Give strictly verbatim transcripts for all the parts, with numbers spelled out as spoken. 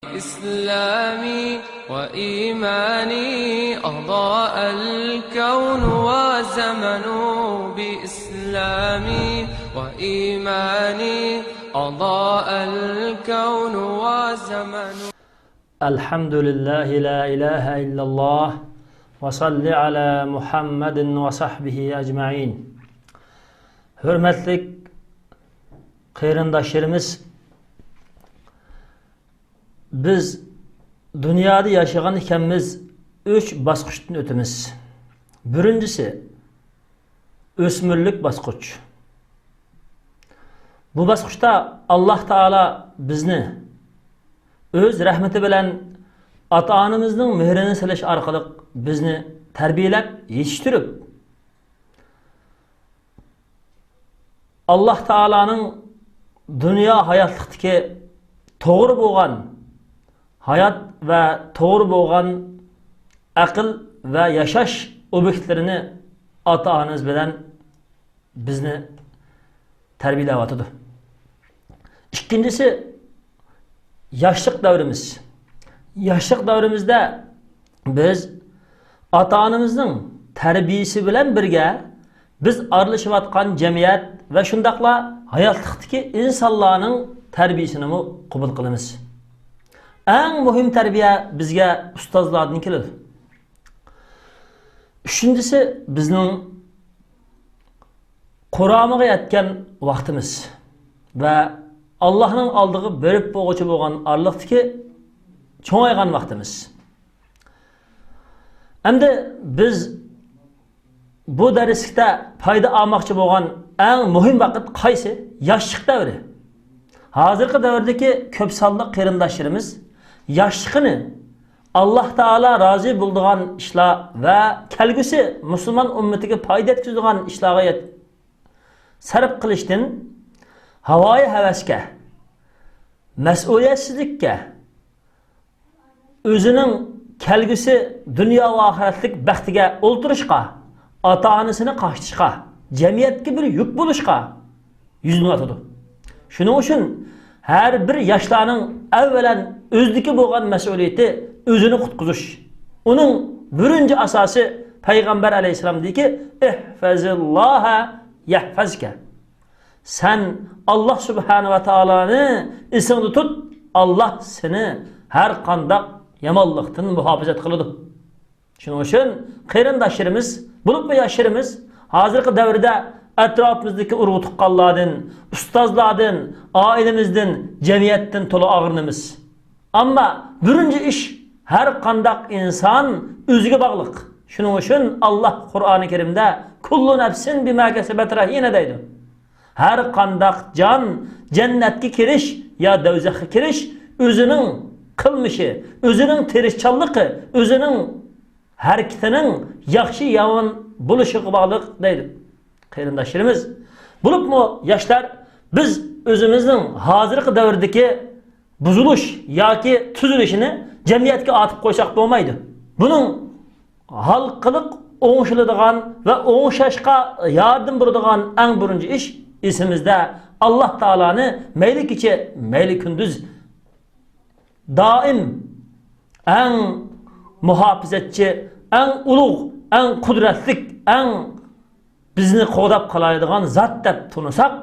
إسلامي وإيماني أضاء الكون وزمن. بإسلامي وإيماني أضاء الكون وزمن. الحمد لله، لا إله إلا الله، وصل على محمد وصحبه أجمعين. ھۆرمەتلىك قېرىنداشلىرىمىز، بىز دۇنيادا ياشىغان ئىكەنمىز، ئۈچ باسقۇچتىن ئۆتىمىز. بىرىنچىسى، ئۆسمۈرلۈك باسقۇچ. بۇ باسقۇچتا ئاللاھ تائالا بىزنى ئۆز رەھمىتى بىلەن ئاتا-ئانىمىزنىڭ مېھرىنى سېلىش ئارقىلىق بىزنى تەربىيەلەپ يېتىشتۈرۈپ، ئاللاھ تائالانىڭ دۇنيا ھاياتلىقتىكى توغرا بولغان ھايات ۋە توغرا بولغان ئەقىل ۋە ياشاش ئوبيېكتلىرىنى ئاتا-ئانىمىز بىلەن بىزنى تەربىيەلەۋاتىدۇ. ئىككىنچىسى، ياشلىق دەۋرىمىز. ياشلىق دەۋرىمىزدە بىز ئاتا-ئانىمىزنىڭ تەربىيىسى بىلەن بىرگە، بىز ئارىلىشىۋاتقان جەمئىيەت ۋە شۇنداقلا ھاياتلىقتىكى ئىنسانلارنىڭ تەربىيىسىنىمۇ قوبۇل قىلىمىز. ئەڭ مۇھىم تەربىيە بىزگە ئۇستازلاردىن كېلىدۇ. ئۈچىنچىسى، بىزنىڭ قۇرامىغا يەتكەن ۋاقتىمىز ۋە ئاللاھنىڭ ئالدىغا بېرىپ بولغۇچى بولغان ئارىلىقتىكى چوڭايغان ۋاقتىمىز. ئەمدى بىز بۇ دەرسلىكتە پايدا ئالماقچى بولغان ئەڭ مۇھىم ۋاقىت قايسى؟ ياشلىق دەۋرى. ھازىرقى دەۋردىكى كۆپ سانلىق قېرىنداشلىرىمىز ياشلىقىنى ئاللاھ تائالا رازى بولىدىغان ئىشلار ۋە كەلگۈسى مۇسۇلمان ئۈممىتىگە پايدا يەتكۈزىدىغان ئىشلارغا يەت-، سەرپ قىلىشتىن ھاۋايى ھەۋەسكە، مەسئۇلىيەتسىزلىككە، ئۆزىنىڭ كەلگۈسى دۇنيا ۋە ئاخىرەتلىك بەختىگە ئولتۇرۇشقا، ئاتا-ئانىسىنى قاقشىتىشقا، جەمئىيەتكە بىر يۈك بولۇشقا يۈزلىنىۋاتىدۇ. شۇنىڭ ئۈچۈن ھەر بىر ياشلارنىڭ ئەۋۋەلەن ئۆزىدىكى بولغان مەسئۇلىيىتى ئۆزىنى قۇتقۇزۇش. ئۇنىڭ بىرىنچى ئاساسى پەيغەمبەر ئەلەيھىسسالام دېدىكى، «ئىھفەزىللاھە يەھفەزكە.» سەن ئاللاھ سۇبھانە ۋە تائالانى ئېسىڭدە تۇت، ئاللاھ سېنى ھەر قانداق يامانلىقتىن مۇھاپىزەت قىلىدۇ. شۇنىڭ ئۈچۈن قېرىنداشلىرىمىز، بولۇپمۇ ياشلىرىمىز، ھازىرقى دەۋردە ئەتراپىمىزدىكى ئۇرۇق-تۇغقانلاردىن، ئۇستازلاردىن، ئائىلىمىزدىن، جەمئىيەتتىن تولا ئاغرىنىمىز. ئەمما بىرىنچى ئىش، ھەر قانداق ئىنسان ئۆزىگە باغلىق. شۇنىڭ ئۈچۈن ئاللاھ قۇرئانى كەرىمدە، «كۇللۇ نەفسىن بىما كەسەبەت رەھىنە» دەيدۇ. ھەر قانداق جان جەننەتكە كىرىش يا دوزاخقا كىرىش ئۆزىنىڭ قىلمىشى، ئۆزىنىڭ تىرىشچانلىقى، ئۆزىنىڭ ھەرىكىتىنىڭ ياخشى يامان بولۇشىغا باغلىق دەيدۇ قېرىنداشلىرىمىز. بولۇپمۇ ياشلار، بىز ئۆزىمىزنىڭ ھازىرقى دەۋردىكى بۇزۇلۇش ياكى تۈزۈلۈشىنى جەمئىيەتكە ئارتىپ قويساق بولمايدۇ. بۇنىڭ ھالقىلىق ئوڭشىلىدىغان ۋە ئوڭشاشقا ياردىمى بولىدىغان ئەڭ بىرىنچى ئىش، ئېسىمىزدە ئاللاھ تائالانى مەيلى كېچە، مەيلى كۈندۈز دائىم ئەڭ مۇھاپىزەتچى، ئەڭ ئۇلۇغ، ئەڭ قۇدرەتلىك، ئەڭ بىزنى قوغداپ قالايدىغان زات دەپ تونۇساق،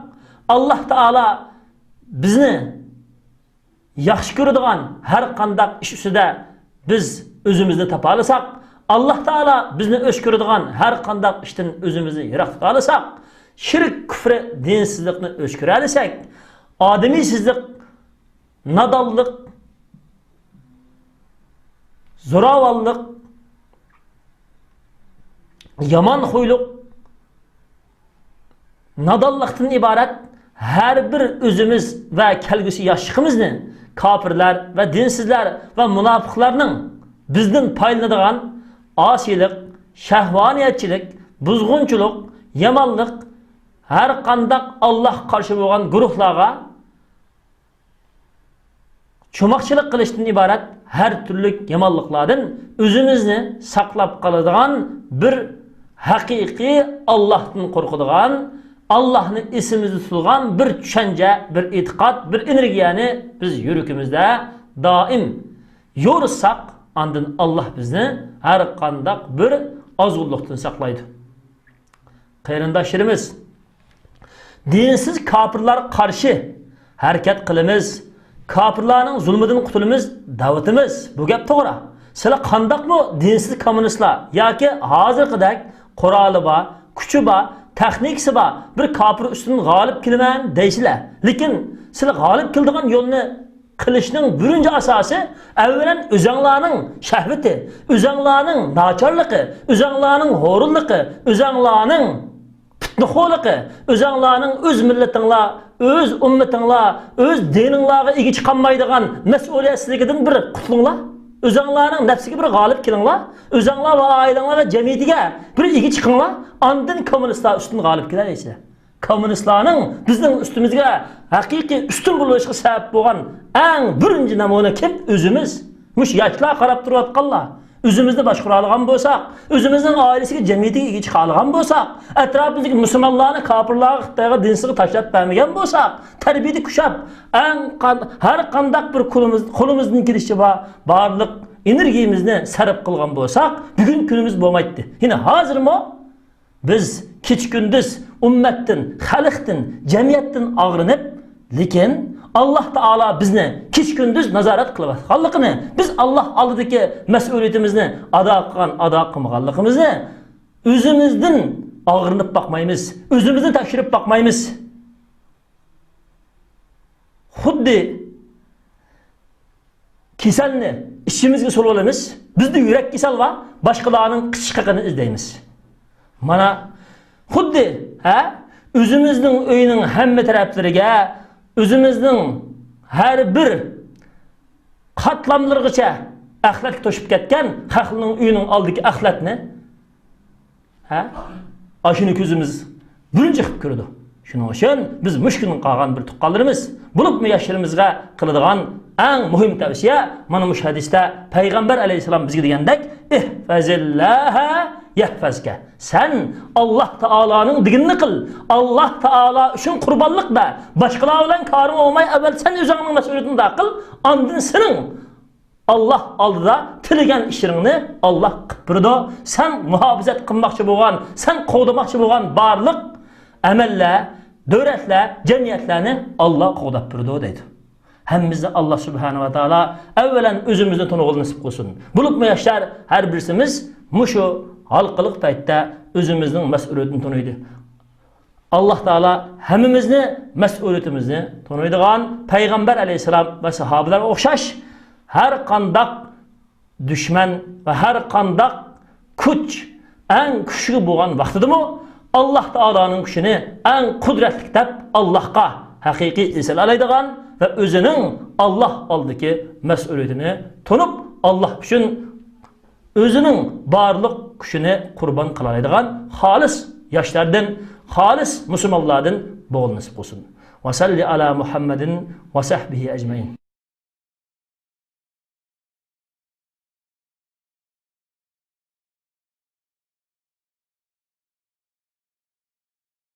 ئاللاھ تائالا بىزنى ياخشى كۆرىدىغان ھەر قانداق ئىش ئۈستىدە بىز ئۆزىمىزنى تاپالىساق، ئاللاھ تائالا بىزنى ئۆچ كۆرىدىغان ھەر قانداق ئىشتىن ئۆزىمىزنى يىراق تۇتالىساق، شىرك، كۇفرى، دىنسىزلىقنى ئۆچ كۆرەلىسەك، ئادىمىيسىزلىق، نادانلىق، زوراۋانلىق، يامان خۇيلۇق، نادانلىقتىن ئىبارەت ھەر بىر ئۆزىمىز ۋە كەلگۈسى ياشلىقىمىزنى كاپىرلار ۋە دىنسىزلار ۋە مۇناپىقلارنىڭ بىزدىن پايدىلىنىدىغان ئاسىيلىق، شەھۋانىيەتچىلىك، بۇزغۇنچىلىق، يامانلىق، ھەر قانداق ئاللاھقا قارشى بولغان گۇرۇھلارغا چوماقچىلىق قىلىشتىن ئىبارەت ھەر تۈرلۈك يامانلىقلاردىن ئۆزىمىزنى ساقلاپ قالىدىغان بىر ھەقىقىي ئاللاھتىن قورقىدىغان، ئاللاھنى ئېسىمىزدە تۇتىدىغان بىر چۈشەنچە، بىر ئېتىقاد، بىر ئېنېرگىيەنى بىز يۈرىكىمىزدە دائىم يورۇتساق، ئاندىن ئاللاھ بىزنى ھەر قانداق بىر ئازغۇنلۇقتىن ساقلايدۇ. قېرىنداشلىرىمىز، دىنسىز كاپىرلارغا قارشى ھەرىكەت قىلىمىز، كاپىرلارنىڭ زۇلمىدىن قۇتۇلىمىز دەۋاتىمىز. بۇ گەپ توغرا. سىلەر قانداقمۇ دىنسىز كوممۇنىستلار ياكى ھازىرقىدەك قورالى بار، كۈچى بار، تېخنىكىسى بار بىر كاپىر ئۈستىدىن غالىب كېلىمەن دەيسىلەر. لېكىن سىلەر غالىب كېلىدىغان يولنى قىلىشنىڭ بىرىنچى ئاساسى، ئەۋۋەلەن ئۆزەڭلارنىڭ شەھۋىتى، ئۆزەڭلارنىڭ ناچارلىقى، ئۆزەڭلارنىڭ ھورۇنلۇقى، ئۆزەڭلارنىڭ پىتنىخورلۇقى، ئۆزەڭلارنىڭ ئۆز مىللىتىڭلار، ئۆز ئۈممىتىڭلار، ئۆز دىنىڭلارغا ئىگە چىقالمايدىغان مەسئۇلىيەتسىزلىكىدىن بىر قۇتۇلۇڭلار. ئۆزەڭلارنىڭ نەپسىگە بىر غالىب كېلىڭلار. ئۆزەڭلار ۋە ئائىلەڭلار ۋە جەمئىيىتىگە بىر ئىگە چىقىڭلار. ئاندىن كوممۇنىستلار ئۈستىدىن غالىب كېلەلەيسىلەر. كوممۇنىستلارنىڭ بىزنىڭ ئۈستىمىزگە ھەقىقىي ئۈستۈن بولۇشىغا سەۋەب بولغان ئەڭ بىرىنچى نەمۇنە كىم؟ ئۆزىمىز. مۇشۇ ياشلار قاراپ تۇرۇۋاتقانلار. ئۆزىمىزنى باشقۇرالىغان بولساق، ئۆزىمىزنىڭ ئائىلىسىگە، جەمئىيىتىگە ئىگە چىقالىغان بولساق، ئەتراپىمىزدىكى مۇسۇلمانلارنى كاپىرلارغا، خىتايغا، دىنسىزغا تاشلاپ بەرمىگەن بولساق، تەربىيەدە كۈچەپ، ئەڭ قان-، ھەر قانداق بىر قولىمىز، قولىمىزدىن كېلىشىچە بار، بارلىق ئېنېرگىيىمىزنى سەرپ قىلغان بولساق، بۈگۈن كۈنىمىز بولمايتتى. يەنە ھازىرمۇ بىز كېچە-كۈندۈز ئۈممەتتىن، خەلقتىن، جەمئىيەتتىن ئاغرىنىپ، لېكىن ئاللاھ تائالا بىزنى كېچە-كۈندۈز نازارەت قىلىۋاتقانلىقىنى، بىز ئاللاھ ئالدىدىكى مەسئۇلىيىتىمىزنى ئادا قىلغان، ئادا قىلمىغانلىقىمىزنى ئۆزىمىزدىن ئاغرىنىپ باقمايمىز، ئۆزىمىزنى تەكشۈرۈپ باقمايمىز. خۇددى كېسەلنى ئىچىمىزگە سولىۋالىمىز. بىزدە يۈرەك كېسەل بار، باشقىلارنىڭ قىچىقىقىنى ئىزدەيمىز. مانا، خۇددى، ھە، ئۆزىمىزنىڭ ئۆيىنىڭ ھەممە تەرەپلىرىگە، ئۆزىمىزنىڭ ھەر بىر قاتلاملىرىغىچە ئەخلەتكە توشۇپ كەتكەن خەقنىڭ ئۆيىنىڭ ئالدىدىكى ئەخلەتنى، ھە؟ ئاشۇنى كۆزىمىز بىرىنچى قىلىپ كۆرىدۇ. شۇنىڭ ئۈچۈن بىز مۇشۇ كۈنگە قالغان بىر تۇغقانلىرىمىز، بولۇپمۇ ياشلىرىمىزغا قىلىدىغان ئەڭ مۇھىم تەۋسىيە، مانا مۇشۇ ھەدىستە پەيغەمبەر ئەلەيھىسسالام بىزگە دېگەندەك، «ئىھفەزىللاھە يەھفەزكە.» سەن ئاللاھ تائالانىڭ دېگىنىنى قىل، ئاللاھ تائالا ئۈچۈن قۇربانلىق بەر، باشقىلار بىلەن كارىڭ بولماي، ئەۋۋەل سەن ئۆزۈڭنىڭ مەسئۇلىيىتىنى ئادا قىل، ئاندىن سېنىڭ ئاللاھ ئالدىدا تىلىگەن ئىشلىرىڭنى ئاللاھ قىلىپ بېرىدۇ. سەن مۇھاپىزەت قىلماقچى بولغان، سەن قوغدىماقچى بولغان بارلىق ئەمەللەر، دۆلەتلەر، جەمئىيەتلەرنى ئاللاھ قوغداپ بېرىدۇ دەيدۇ. ھەممىمىزنى ئاللاھ سۇبھانەھۇ ۋە تائالا ئەۋۋەلەن ئۆزىمىزنى تونۇغىلى نېسىپ قىلسۇن. بولۇپمۇ ياشلار، ھەر بىرسىمىز مۇشۇ ھالقىلىق پەيتتە ئۆزىمىزنىڭ مەسئۇلىيىتىنى تونۇيلى. ئاللاھ تائالا ھەممىمىزنى مەسئۇلىيىتىمىزنى تونۇيدىغان، پەيغەمبەر ئەلەيھىسسالام ۋە ساھابىلەرگە ئوخشاش ھەر قانداق دۈشمەن ۋە ھەر قانداق كۈچ ئەڭ كۈچلۈك بولغان ۋاقتىدىمۇ ئاللاھ تائالانىڭ كۈچىنى ئەڭ قۇدرەتلىك دەپ، ئاللاھقا ھەقىقىي ئېسىلەلەيدىغان ۋە ئۆزىنىڭ ئاللاھ ئالدىدىكى مەسئۇلىيىتىنى تونۇپ، ئاللاھ ئۈچۈن ئۆزىنىڭ بارلىق كۈچىنى قۇربان قىلالايدىغان خالىس ياشلاردىن، خالىس مۇسۇلمانلاردىن بولغىلى نېسىپ قىلسۇن. ۋە سەللى ئالا مۇھەممەدىن ۋە سەھبىھى ئەجمەئىن.